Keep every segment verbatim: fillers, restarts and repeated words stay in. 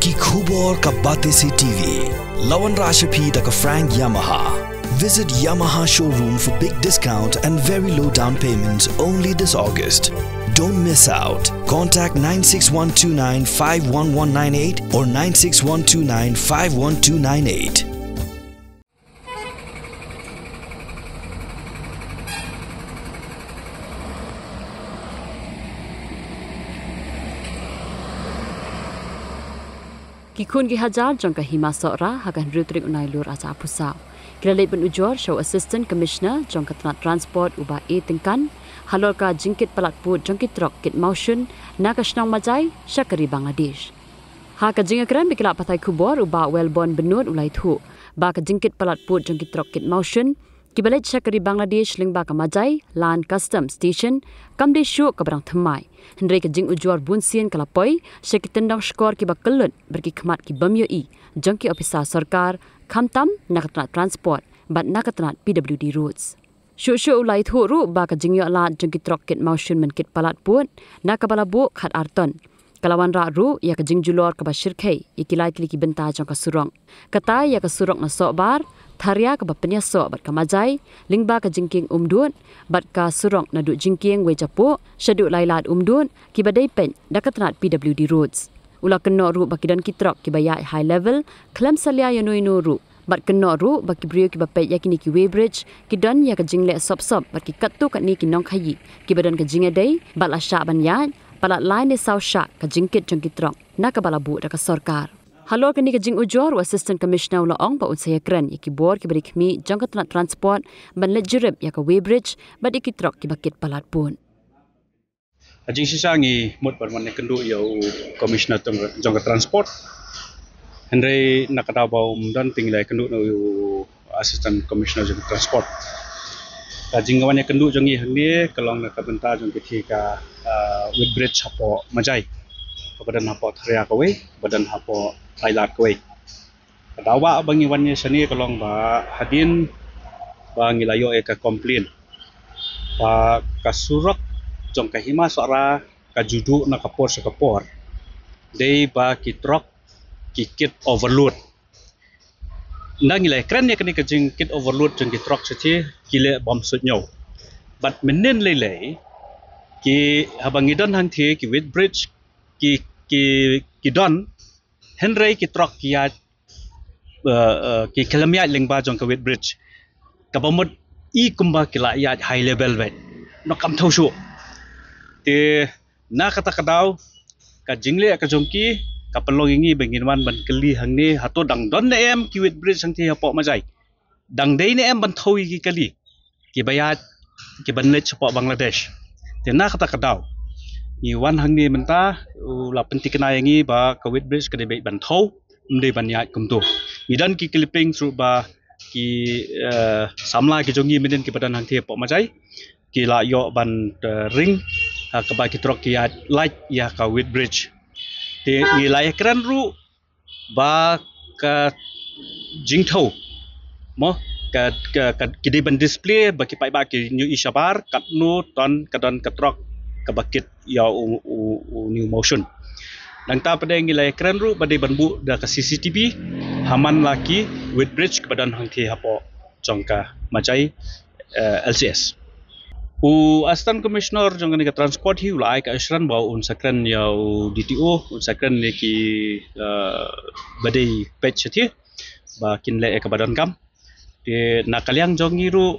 Ki khubor ka Batesi T V. La wanrah sha phi da ka Frank Yamaha. Visit Yamaha showroom for big discount and very low down payment only this August. Don't miss out. Contact nine six one two nine five one one nine eight or nine six one two nine five one two nine eight. Ki khun ki hajar jong ka Hima Sohra ha ka hynriew tarik u Nailur ar hajar arphew saw ki la leit ban ujor sha u Assistant Commissioner jong ka tnat Transport u Bah A Tyngkan halor ka jingkit palat pud jong ki trok kit mawshun na ka shnong Majai sha ka ri Bangladesh. Ha ka jingïakren bad ki lad pathai khubor, u Bah Wellborn Bynnud u la ïathuh ba ka jingkit palat pud jong ki trok kit mawshun kiba leit sha ka ri Bangladesh lyngba ka Majai Land Customs Station kam dei shuh kaba dang thymmai. Hynrei ka jingujor bunsien ka la poi sha ki tyndong shkor kiba kyllut bad ki khmat ki bym ïohi jong ki ophisar sorkar, khamtam na ka tnat Transport bad na ka tnat P W D Roads. Shuh shuh u la ïathuh ruh ba ka jingïoh lad jong ki trok kit mawshun ban kit palat pud na kaba la buh khat ar ton ka la wanrah ruh ïa ka jingjulor kaba shyrkhei ïa ki lai tylli ki bynta jong ka surok. Kata ïa ka surok na Sohbar Tharia kaba pynïasoh bad ka Majai lyngba ka jingkieng Umdut bad ka surok naduh jingkieng Wei Japuh shaduh Lailad Umdut kiba dei peit da ka tnat P W D Roads. U la kynnoh ruh ba ki don ki trok kiba ïaid high level khlem salia ïano ïano ruh, bad kynnoh ruh ba ki briew kiba peit ïa kine ki weighbridge ki don ïa ka jingleh sop sop bad ki katto katne ki nongkhaïi kiba don ka jingïadei bad la shah ban ïaid palat lai ne saw shah ka jingkit jong ki trok na kaba la buh da ka sorkar. Halor kane ka jingujor, u Assistant Commissioner u la ong ba un sa ïakren ïa ki bor kiba ri khmih jong ka tnat Transport ban leit jurip ïa ka weighbridge bad ïa ki trok kiba kit palat pud. Ka jingshisha ngi mut ban wan ïakynduh ïa u Commissioner jong, jong ka Transport. Hynrei na ka daw ba um don te ngi la ïakynduh na u Assistant Commissioner jong ka Transport. Ka jingwan ïakynduh jong ngi hangne ka long na ka bynta jong ka thie ka, ah, weighbridge hapoh Majai. Kaba don hapoh Tharia kawei, kaba don hapoh Lailad kawei. Ka daw ba ngi wan ïa shane ka long ba hadien ba ngi la ïoh ïa ka complain ba ka surok jong ka Hima Sohra ka ju duh na ka por sha ka por dei ba ki trok ki kit overload. Nda ngi la ïakren ïa kane ka jingkit overload jong ki trok shatei ki leh bym suidñiew. Bad mynnin lei lei ki, haba ngi don hangthie ki weighbridge ki, ki, ki don, hynrei ki trok ki ïaid, eh, eh, ki khlem ïaid lyngba jong ka weighbridge. Kaba mut i kumba ki la ïaid high level beit. Noh kam thew shuh. Te na kata ka daw ka jingleh ka jong ki ka pynlong ïa ngi ba ngin wan ban kylli hangne, hato dang don ne em ki weighbridge hangthie hapoh Majai. Dang dei ne em ban thew ïa ki kali kiba ïaid kiban leit shapoh Bangladesh. Te na kata ka daw ngi wan hangne mynta, u la pynthikna ïa ngi ba ka weighbridge ka dei beit ban thew, ym dei ban ïaid kumto. Ngi don ki clippings ruh ba ki, eh, samla ki jong ngi mynnin kiba don hangthie hapoh Majai ki la ïoh ban, eh, ring ha kaba ki trok ki ïaid lait ïa ka weighbridge. Te ngi la ïakren ruh ba ka jingthew, mo, ka, ka, ka, ki dei ban display ba ki paidbah kin ïohi shabar katno ton ka don ka trok kaba kit ïa u, u, u new mawshun. Nangta pat de ngi la ïakren ruh ba dei ban buh da ka C C T V ha man la ki weighbridge kaba don hangthie hapoh jong ka Majai, eh, L C S. U Assistant Commissioner jong kane ka Transport hi u la ai ka assurance ba un sa kren ïa u D T O, un sa kren ïa ki, eh, ba dei peit shatei ba kin leh ïa kaba donkam. Te na ka liang jong ngi ruh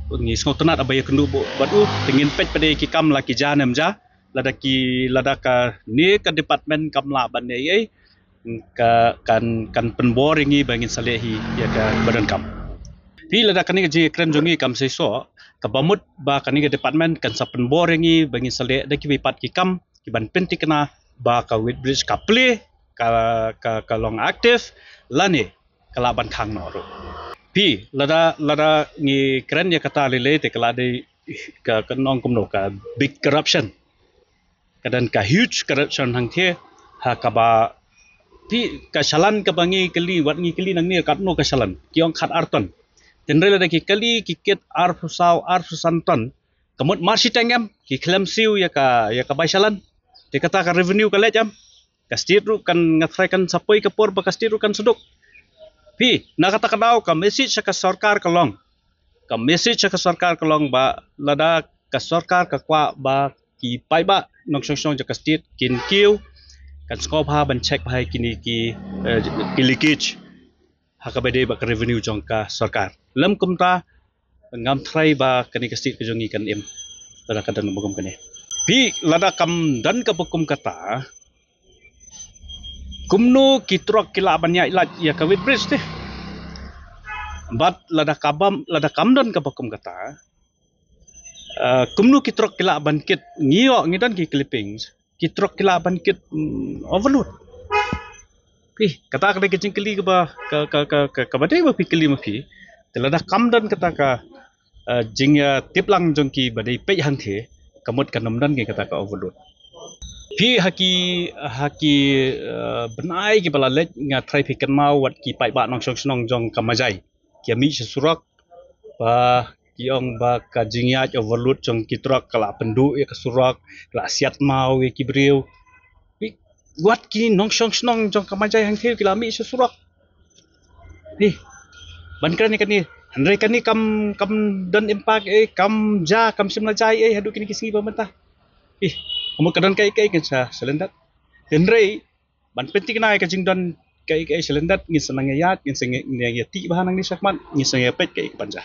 ngi sngewtynnat haba ïakynduh bad u, te ngin peit pat de ki kam la ki ja ne ym ja, lada ki, lada kane ka department kam lah ban ïa ei, ka, kan, kan pynbor ïa ngi ba ngin sa leh hi ïa kaba donkam. Phi, lada kane ka jingïakren jong ngi kam seisoh, kaba mut ba kane ka department kan sa pynbor ïa ngi ba ngin sa leh da kiwei pat ki kam kiban pynthikna ba ka weighbridge ka plie, ka, ka, ka long active lane ka lah ban khang noh ruh. Phi, lada, lada ngi kren ïa kata lei lei te ka lah dei ka, ka nong kumno, ka big corruption. Ka don ka huge corruption hangthie ha kaba, phi, ka shalan kaba ngi kylli, wat ngi kylli nangne katno ka shalan, ki ong khat ar ton. Hynrei lada ki kylli ki kit arphew saw, arphew san ton, ka mut mar shiteng em ki khlem siew ïa ka, ïa ka bai shalan. Te kata ka revenue ka leit em? Ka state ruh kan, nga tharai kan sa poi ka por ba ka state ruh kan sa duk. Phi, na kata ka daw ka message sha ka sorkar ka long, ka message sha ka sorkar ka long ba lada ka sorkar ka kwah ba ki paidbah nongshong shnong jong ka state kin kiew, kan sngewbha ban check bha ïa kine ki, eh, ki leakage ha kaba ïadei bad ka revenue jong ka sorkar. Lym kumta, ngam tharai ba kane ka state ka jong ngi kan im lada ka don kaba kum kane. Phi, lada kam don kaba kum kata, kumno ki truck ki lah ban ïaid lait ïa ka weighbridge te? Bad lada ka bam, lada kam don kaba kum kata, eh, kumno ki truck ki lah ban kit? Ngi ïoh, ngi don ki clippings, ki truck ki lah ban kit, mm, overload. Phi, kata ka dei ka jingkylli kaba, ka, ka, ka, ka, kaba dei ba phi kylli ma phi. Te lada kam don kata ka, eh, jingïatip lang jong ki ba dei peit hangthie, ka mut kan ym don ki kata ka overload. Phi, ha ki, ha ki, eh, bnai kiba la leit nga tharai phi kynmaw wat ki paidbah nongshong shnong jong ka Majai ki ïa mih sha surok, ba ki ong ba ka jingïaid overload jong ki truck ka la pynduh ïa ka surok, ka la siat maw ïa ki briew. Phi, wat ki nongshong shnong jong ka Majai hangthie ki la mih sha surok. Phi, ban kren ïa kane, hynrei kane kam, kam don impact ei, kam jia, kam shym la jia ei haduh kine ki sngi ba mynta. Phi, ka mut ka don kaei kaei ngin sa sylliang dat. Hynrei ban pynthikna ïa ka jingdon kaei kaei sha lyndet, ngin sa nang ïaid, ngin sa nang ïatih bha nangne shakhmat, ngin sa nang ïapeit kaei kaei ban jia.